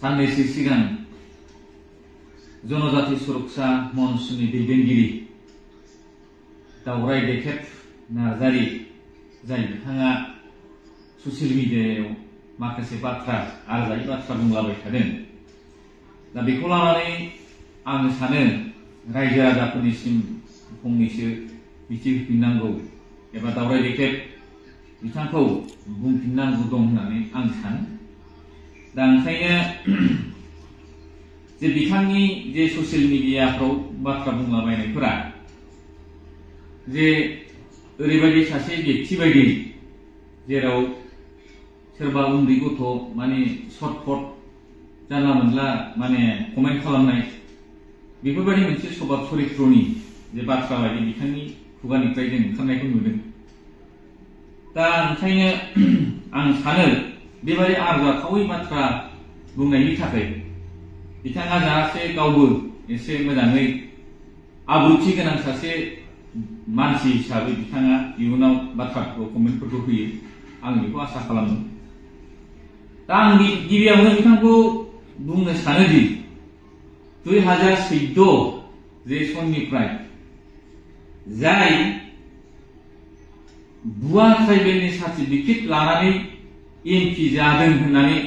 साननैसो सिगां जनजाति सुरक्षा मन्चनि दैदेनगिरि दावराय देखेब नार्जारि जाय बिथाङा ससियेल मिडियायाव माखासे बाथ्रा आरजायै बाथ्रा बुंलाबाय थादों। दा बेखौ लानानै आं सानो रायजो राजाफोरनिसिम फंनैसो बिथि होफिननांगौ एबा दावराय देखेब बिथांखौ बुंफिननांगौ दं होननानै आं सानो। दा ओंखायनो जे बिथांनि जे ससियेल मिडियाफ्राव बाथ्रा बुंलाबायनायफोरा जे ओरैबायदि सासे व्यक्ति बायदि जेराव सोरबा उन्दै गथ' माने सर्टकट जानला मोनला माने कमेन्ट खालामनाय बेफोरबायदि मोनसे स्वभाब चरित्रनि जे बाथ्रा बायदि बिथांनि खुगानिफ्राय जों ओंखारनायखौ नुदों। दा ओंखायनो आं सानो बेबायदि आरजाथावै बाथ्रा बुंनायनि थाखाय बिथाङा जाहाथे गावबो एसे मोजाङै आब्रुथि गोनां सासे मानसि हिसाबै बिथाङा इयुनाव बाथ्राफोरखौ कमेन्टफोरखौ होयो आं बेखौ आसा खालामो। दा आं गिबियावनो बिथांखौ बुंनो सानोदि 2014 जे समनिफ्राय जाय भुवा ट्राइबेलनि सार्टिफिकेट लानानै एमपि जादों होननानै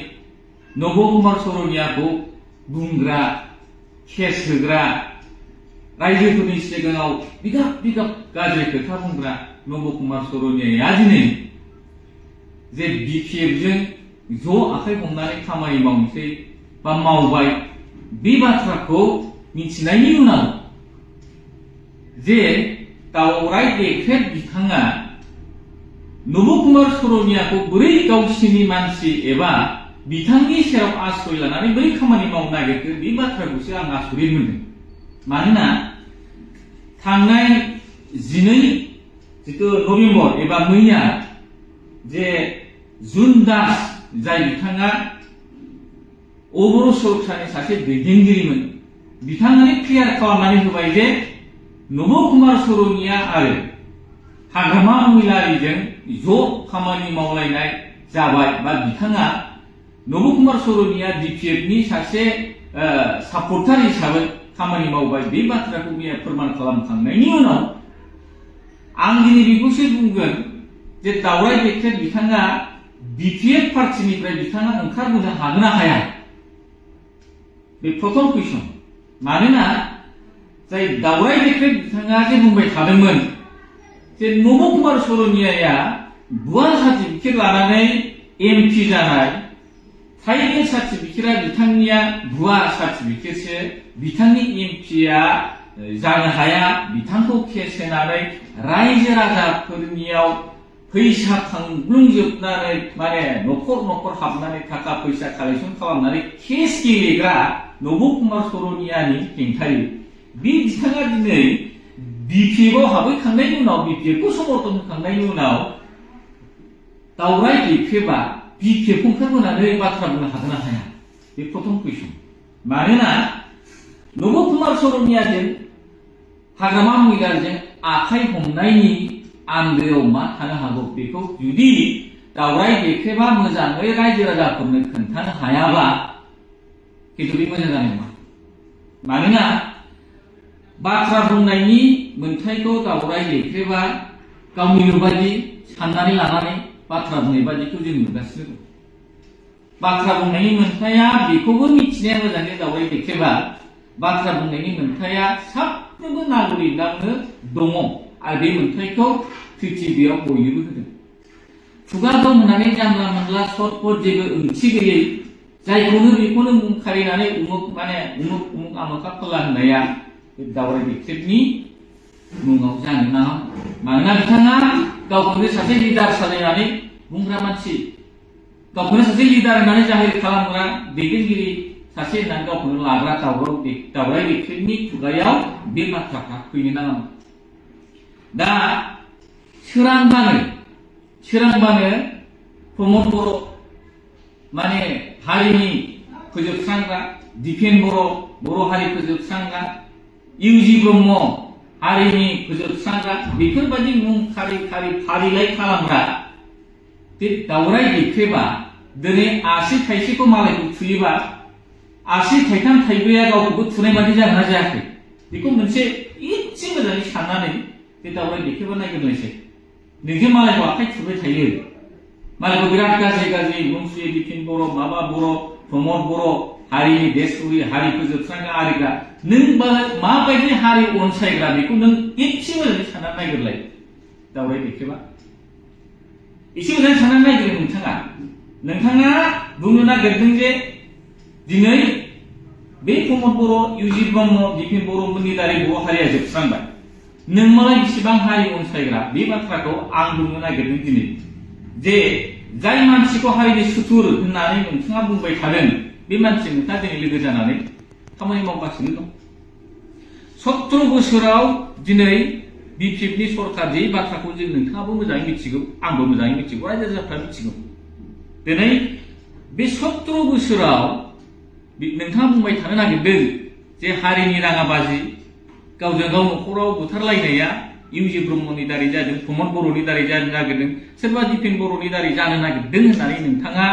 नब कुमार सरनियाखौ बुंग्रा केस होग्रा रायजोफोरनि सिगाङाव बिगाब बिगाब गाज्रि खोथा बुंग्रा नब कुमार सरनियाया दिनै जे बिपिएफजों ज' आखाइ हमनानै खामानि मावनोसै बा मावबाय बे बाथ्राखौ मिथिनायनि उनाव जे दावराय देखेब बिथाङा नब कुमार सरनियाखौ बोरै गावसिनि मानसि एबा बिथांनि सेराव आश्रय लानानै बोरै खामानि मावनो नागिरखो बे बाथ्राखौसो आं आसरित मोनदों। मानोना थांनाय 12 नभेम्बर एबा मैया जे जुन दास जाय बिथाङा अबर' सुरक्षानि सासे दैदेनगिरिमोन बिथाङानो क्लियार खालामनानै होबाय जे नब कुमार सरनिया आरो हाग्रामा महिलारिजों ज' खामानि मावलायनाय जाबाय बा बिथाङा नब कुमार सरनिया बिपिएफनि सासे सापर्टार हिसाबै खामानि मावबाय बे बाथ्राखौ बियो फोरमान खालामखांनायनि उनाव आं दिनै बेखौसो बुंगोन जे दावराय देखेब बिथाङा बिपिएफ पार्टिनिफ्राय बिथाङा ओंखारबोनो हागोन ना हाया बे प्रथम कुइसन। मानोना जाय दावराय देखेब बिथाङा जे बुंबाय थादोंमोन जे नब कुमार सरनियाया भुवा सार्टिफिकेट लानानै एमपि जानाय ट्राइबेल सार्टिफिकेटआ बिथांनिया भुवा सार्टिफिकेटसो बिथांनि एमपिआ जानो हाया बिथांखौ केस होनानै रायजो राजाफोरनियाव फैसा खांब्लुंजोबनानै माने न'खर न'खर हाबनानै थाखा फैसा कालेक्सन खालामनानै केस गेलेग्रा नब कुमार सरनियानि हेंथायै बे बिथाङा दिनै बिपिएफआव हाबहैखांनायनि उनाव बिपिएफखौ समर्थन होखांनायनि उनाव दावराय देखेबा बिपिएफखौ ओंखारबोनानै बाथ्रा बुंनो हागोन ना हाया बे प्रथम कुइसन। मानोना नब कुमार सरनियाजों हाग्रामा महिलारिजों आखाइ हमनायनि आन्दोआव मा थानो हागौ बेखौ जुदि दावराय देखेबा मोजाङै रायजो राजाफोरनो खोन्थानो हायाबा खिन्थु बे मोजां जानाय नङा। मानोना बाथ्रा बुंनायनि मोन्थायखौ दावराय देखेबा गावनि बायदि साननानै लानानै बाथ्रा बुंनाय बायदिखौ जों नुगासिनो दं। बाथ्रा बुंनायनि मोन्थाया बेखौबो मिथिनाया मोजाङै दावराय देखेबा बाथ्रा बुंनायनि मोन्थाया साफ्रोमबो नागरिकआवनो दङ आरो बे मोन्थायखौ प्रिथिबियाव बयनोबो होदों। खुगा दं होननानै जानला मोनला सर्टकट जेबो ओंथि गैयै जायखौनो बेखौनो मुं खारिनानै उमुक आमुखा फोला होननाया दावराय देखेबनि मुङाव जानो नाङा। मानोना बिथाङा गावखौनो सासे लिडार साजायनानै बुंग्रा मानसि गावखौनो सासे लिडार होननानै जाहिर खालामग्रा दैदेनगिरि सासे होननानै गावखौनो लाग्रा दावराय देखेबनि खुगायाव बे बाथ्राफ्रा फैनो नाङामोन। दा सोरांबानो प्रमद बर' माने हारिनि फोजोबस्रांग्रा दिपेन बर' हारि फोजोबस्रांग्रा इउजि ब्रह्म हारिनि फोजोबस्रांग्रा बेफोरबायदि मुं खारि फारिलाइ खालामग्रा बे दावराय देखेबा दिनै आसि थाइसेखौ मालायखौ थुयोबा आसि थाइथाम थाइब्रैया गावखौबो थुनाय बादि जागोना जायाखै बेखौ मोनसे एसे मोजाङै साननानै बे दावराय देखेबा नायग्रोनायसै नोंजों मालायखौ आखाइ थुबाय थायो मालायखौ बिराद गाज्रि मुंसुयो बिपिन बर' माबा बर' प्रमद बर' हारिनि देशुरि हारि फोजोबस्रांग्रा आरिग्रा नों माबायदि हारि अनसायग्रा बेखौ नों एसे मोजाङै साननानै नायग्रोलाय दावराय देखेबा एसे मोजाङै साननानै नायग्रो नोंथाङा बुंनो नागिरदों जे दिनै बे प्रमद बर' इउजित ब्रह्म बिपिन बर' मोननि दारै बर' हारिया जोबस्रांबाय नों मालाय बेसेबां हारि अनसायग्रा बे बाथ्राखौ आं बुंनो नागिरदों दिनै जे जाय मानसिखौ हारिनि सुथुर होननानै नोंथाङा बुंबाय थादों बे मानसि नोंथाङा दिनै लोगो जानानै खामानि मावगासिनो दं 17 बोसोराव दिनै बिपिएफनि सरकार जे बाथ्राखौ जों नोंथाङाबो मोजाङै मिथिगौ आंबो मोजाङै मिथिगौ रायजो राजाफ्रा मिथिगौ दिनै बे 17 बोसोराव नोंथाङा बुंबाय थानो नागिरदों जे हारिनि राङाबाजि गावजों गाव न'खराव बुथारलायनाया इउजित ब्रह्मनि दारै जादों प्रमद बर'नि दारै जानो नागिरदों सोरबा बिपिन बर'नि दारै जानो नागिरदों होननानै नोंथाङा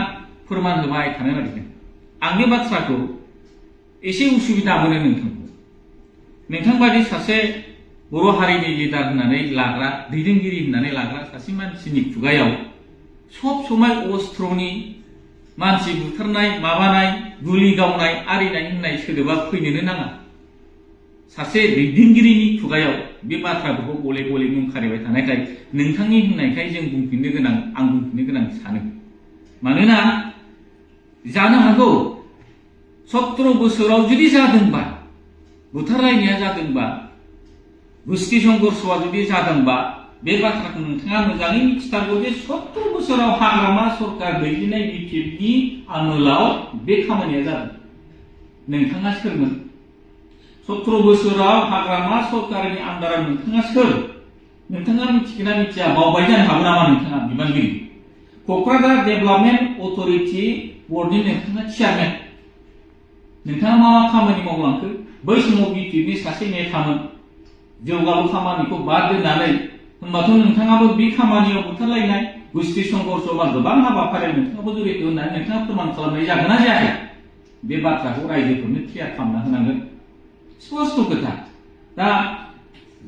फोरमान होबाय थानो नागिरदों आं बे बाथ्राखौ एसे उसुबिदा मोनो नोंथां बायदि सासे बर' हारिनि लिडार होननानै लाग्रा दैदेनगिरि होननानै लाग्रा सासे मानसिनि खुगायाव सब समाय अस्त्रनि मानसि बुथारनाय माबानाय गुलि गावनाय आरिनाय होननाय सोदोबा फैनोनो नाङा सासे दैदेनगिरिनि खुगायाव बे बाथ्राफोरखौ गले गले मुं खारिबाय थानायखाय नोंथांनि होननायखाय जों बुंफिननो गोनां आं बुंफिननो गोनां सानो मानोना जानो हागौ 17 बोसोराव जुदि जादोंबा बुथारलायनाया जादोंबा गुस्ति संघर्षआ जुदि जादोंबा बे बाथ्राखौ नोंथाङा मोजाङै मिथिथारगौ जे 17 बोसोराव हाग्रामा सरकार दैदेननाय बिपिएफनि आमोलाव बे खामानिया जादों नोंथाङा सोरमोन 17 बोसोराव हाग्रामा सरकारनि आन्दाराव नोंथाङा सोर नोंथाङा मिथिगोना मिथिया बावबाय जानो हागौ नामा नोंथाङा बिबानगिरि क'क्राझार डेभेलपमेन्ट अथ'रिटि बर्डनि नोंथाङा चेयारमेन नोंथाङा मा खामानि मावलांखो बै समाव बिपिएफनि सासे नेतामोन जौगालु खामानिखौ बाद दोननानै होनबाथ' नोंथाङाबो बे खामानियाव बुथारलायनाय गुस्ति संघर्ष बा गोबां हाबाफारियाव नोंथाङाबो जड़ित होननानै नोंथाङा फोरमान खालामनाय जागोन ना जायाखै बे बाथ्राखौ रायजोफोरनो क्लियार खालामना होनांगोन स्पष्ट खोथा दा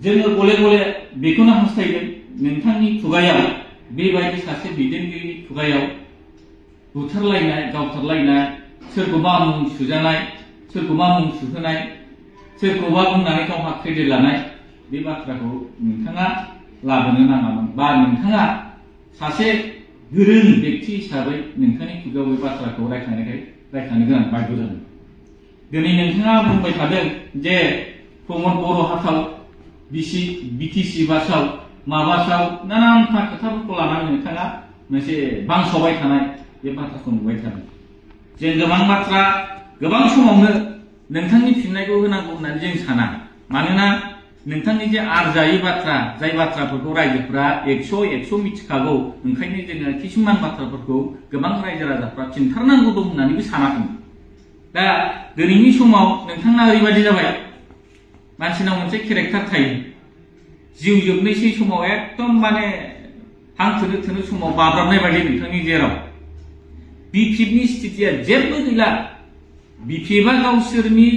जोङो गले गले बेखौनो हास्थायगोन नोंथांनि खुगायाव बेबायदि सासे दैदेनगिरिनि खुगायाव बुथारलायनाय गावथारलायनाय सोरखौबा मुं सुजानाय सोरखौबा मुं सुहोनाय सोरखौबा बुंनानै गावहा क्रेडिट लानाय बे बाथ्राखौ नोंथाङा लाबोनो नाङामोन बा नोंथाङा सासे गोरों व्यक्ति हिसाबै नोंथांनि खुगायाव बे बाथ्राखौ रायखांनो गोनां बाध्य जादों दिनै नोंथाङा बुंबाय थादों जे प्रमद बर' हाथाव बिटिसि बासाव माबासाव नानानथा खोथाफोरखौ लानानै नोंथाङा मोनसे बांसावबाय थानाय बे बाथ्राखौ नुबाय थादों जों गोबां बाथ्रा गोबां समावनो नोंथांनि फिननायखौ होनांगौ होननानै जों साना मानोना नोंथांनि जे आरजायै बाथ्रा जाय बाथ्राफोरखौ रायजोफोरा 100 मिथिखागौ ओंखायनो जोङो किसुमान बाथ्राफोरखौ गोबां रायजो राजाफ्रा खिन्थारनांगौ दं होननानैबो सानाखै दा दिनैनि समाव नोंथांना ओरैबायदि जाबाय मानसिनाव मोनसे केरेक्टार थायो जिउ जोबनोसै समाव एकदम माने हां थोनो समाव बाब्राबनाय बायदि नोंथांनि जेराव बिपिएफनि स्थितिया जेबो गैला बिपिएफआ गावसोरनि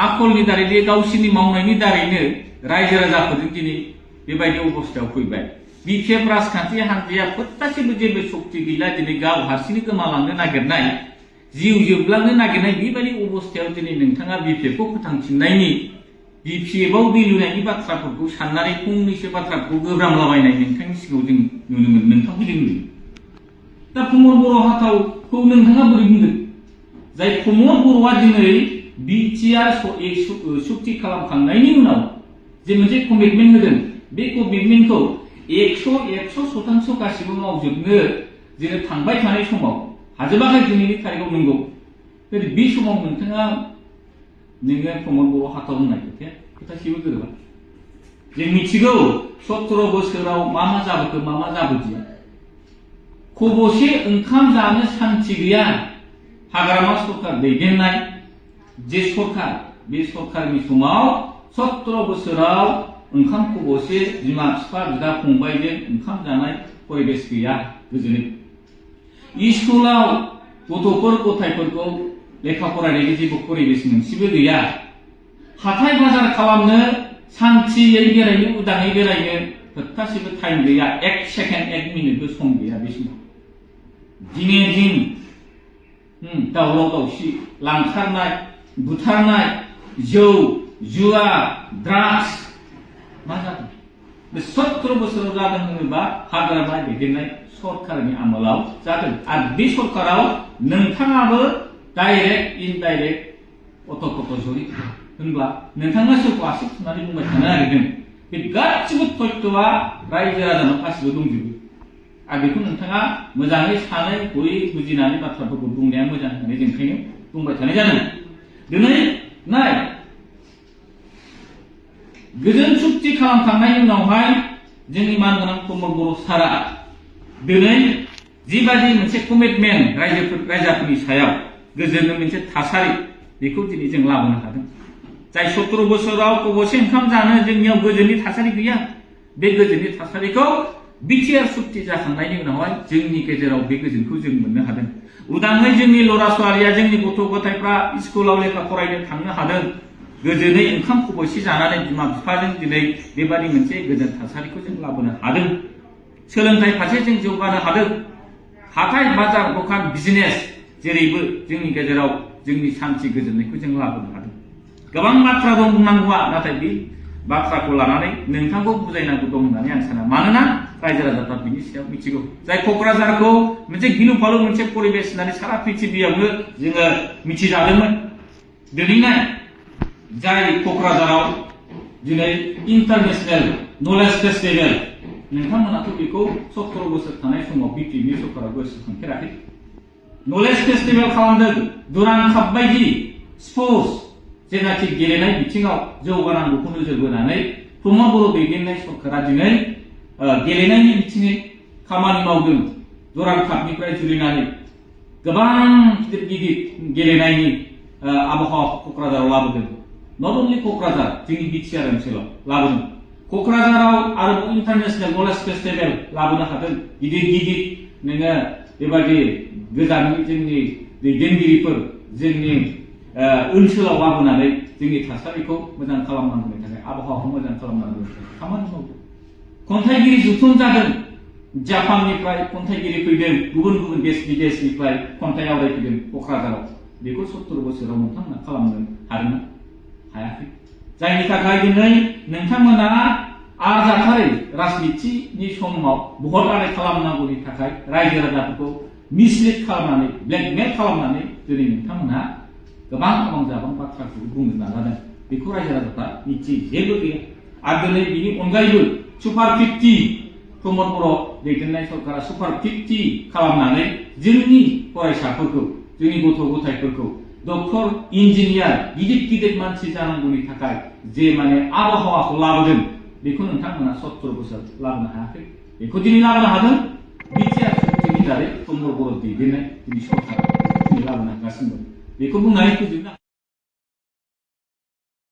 आखलनि दारै गावसोरनि मावनायनि दारैनो रायजो राजाफोरजों दिनै बेबायदि अबस्थायाव फैबाय बिपिएफ राजखान्थि हान्जाया फोथासेबो जेबो शक्ति गैला दिनै गाव हारसिंनो गोमालांनो नागिरनाय जिउ जोबलांनो नागिरनाय बेबायदि अबस्थायाव दिनै नोंथाङा बिपिएफखौ फोथांफिननायनि बिपिएफआव दै लुनायनि बाथ्राफोरखौ साननानै फंनैसो बाथ्राखौ गोब्रामलाबायनाय नोंथांनि सिगाङाव जों नुनो मोनो नोंथांखौ जों नुयो दा प्रमद बर' हाथावखौ नोंथाङा बोरै बुंदों जाय प्रमद बर'आ दिनै बिटिआर सुक्ति खालामखांनायनि उनाव जे मोनसे कमिटमेन्ट होदों बे कमिटमेन्टखौ 100% गासिबो मावजोबनो जेरै थांबाय थानाय समाव हाजोबाखै दिनैनि थारिखआव नंगौ बे समाव नोङो प्रमद बर' हाथाव होननाय खोथासेबो गोरोबा जों मिथिगौ 17 बोसोराव मा जाबोखो मा जाबोदिया खबसे ओंखाम जानो सान्थि गैया हाग्रामा सरकार दैदेननाय जे सरकार बे सरकारनि समाव 17 बोसोराव ओंखाम खबसे बिमा बिफा बिदा फंबायजों ओंखाम जानाय परिबेस गैया गोजोनै स्कुलाव गथ'फोरखौ लेखा फरायनायनि जेबो परिबेस मोनसेबो गैया। हाथाय बाजार खालामनो सान्थियै बेरायनो उदाङै बेरायनो थोबथासेबो टाइम गैया। 1 सेकेन्ड 1 मिनिटबो सम गैया बे समाव। दिने दिन दावराव दावसि, लांखारनाय, बुथारनाय, जौ, जुवा, ड्राग्स मा जादों? बे 17 बोसोराव जादों होनोबा हाग्रामा दैदेननाय सरकारनि आमोलाव जादों। आरो बे सरकाराव नोंथाङाबो डाइरेक्ट इनडाइरेक्ट अत'खथ' जड़ित होनब्ला नोंथाङा सोरखौ आसि थुनानै बुंबाय थानो नागिरदों? बे गासिबो तथ्यआ रायजो राजानाव गासिबो दंजोबो। आरो बेखौ नोंथाङा मोजाङै सानै हयै बुजिनानै बाथ्राफोरखौ बुंनाया मोजां होननानै जों ओंखायनो बुंबाय थानाय जादों। दिनै नाय, गोजोन सुक्ति खालामखांनायनि उनावहाय जोंनि मानगोनां प्रमद बर' सारा दिनै जिबायदि मोनसे कमिटमेन्ट रायजोफोरनि सायाव गोजोननि मोनसे थासारि बेखौ दिनै जों लाबोनो हादों। जाय 17 बोसोराव खबसे ओंखाम जानो जोंनियाव गोजोननि थासारि गैया, बे गोजोननि थासारिखौ बिटिआर सुक्ति जाखांनायनि उनावहाय जोंनि गेजेराव बे गोजोनखौ जों मोननो हादों। उदाङै जोंनि लरा ছোৱালীया, जोंनि गथ' गथायफ्रा स्कुलाव लेखा फरायनो थांनो हादों। गोजोनै ओंखाम खबसे जानानै बिमा बिफाजों दिनै बेबादि मोनसे गोजोन थासारिखौ जों लाबोनो हादों। सोलोंथाइ फारसे जों जौगानो हादों। हाथाय बाजार दखान बिजनेस जेरैबो जोंनि गेजेराव जोंनि सान्थि गोजोननायखौ जों लाबोनो हादों। गोबां बाथ्रा दं बुंनांगौआ, नाथाय बे बाथ्राखौ लानानै नोंथांखौ बुजायनांगौ दं होननानै आं साना। मानोना रायजो राजाफ्रा बिनि सायाव मिथिगौ। जाय क'क्राझारखौ मोनसे गिलु फालु मोनसे परिबेस होननानै सारा पृथिबीयावनो जोङो मिथिजादोंमोन। दिनैनाय जाय क'क्राझाराव दिनै इन्टारनेशनेल नलेज फेस्टिभेल, नोंथांमोनाथ' बेखौ 17 बोसोर थानाय समाव बिटिपि सरकारा गोसोखांफेराखै। नलेज फेस्टिभेल खालामदों। दुरान काप बायदि स्पर्ट्स जेनाखि गेलेनाय बिथिङाव जौगानांगौखौ नोजोर बोनानै प्रमद बर' दैदेननाय सरकारा दिनै गेलेनायनि बिथिङै खामानि मावदों। दुरान कापनिफ्राय जुरिनानै गोबां गिदिर गिदिर गेलेनायनि आबहावाखौ क'क्राझाराव लाबोदों। नट अनलि क'क्राझार, जोंनि बिटिआर ओनसोलाव लाबोदों। क'क्राझाराव आरोबाव इन्टारनेशनेल नलेज फेस्टिभेल लाबोनो हादों। गिदिर गिदिर नोङो बेबायदि गोजाननि जोंनि दैदेनगिरिफोर जोंनि ओनसोलाव लाबोनानै जोंनि थासारिखौ मोजां खालामनांगौनि थाखाय, आबहावाखौ मोजां खालामनांगौनि थाखाय खामानि मावदों। खन्थाइगिरि जथुम जादों। जापाननिफ्राय खन्थाइगिरि फैदों, गुबुन गुबुन देश बिदेशनिफ्राय खन्थाइ आवरायफैदों क'क्राझाराव। बेखौ 17 बोसोराव नोंथांमोना खालामनो हादोंना? हायाखै। जायनि थाखाय दिनै नोंथांमोना आरजाथारै राजनितिनि समाव भट आदाय खालामनांगौनि थाखाय रायजो राजाफोरखौ मिसलिड खालामनानै, ब्लेकमेल खालामनानै दिनै नोंथांमोना गोबां आबां जाबां बाथ्राखौ बुंनो नाजादों। बेखौ रायजो राजाफ्रा मिथियै जेबो गैया। आरो दिनै बिनि अनगायैबो सुपार 50 प्रमद बर' दैदेननाय सरकारा सुपार 50 खालामनानै जोंनि फरायसाफोरखौ, जोंनि गथ' गथायफोरखौ डक्टर, इन्जिनियार, गिदिर गिदिर मानसि जानांगौनि थाखाय जे माने आबहावाखौ लाबोदों, बेखौ नोंथांमोना 17 बोसोर लाबोनो हायाखै। बेखौ दिनै लाबोनो हादों। बिटिआर सुक्तिनि दारै प्रमद बर' दैदेननाय दिनै सरकारा दिनै लाबोनो हागासिनो दं। बेखौ बुंनानै फोजोबनो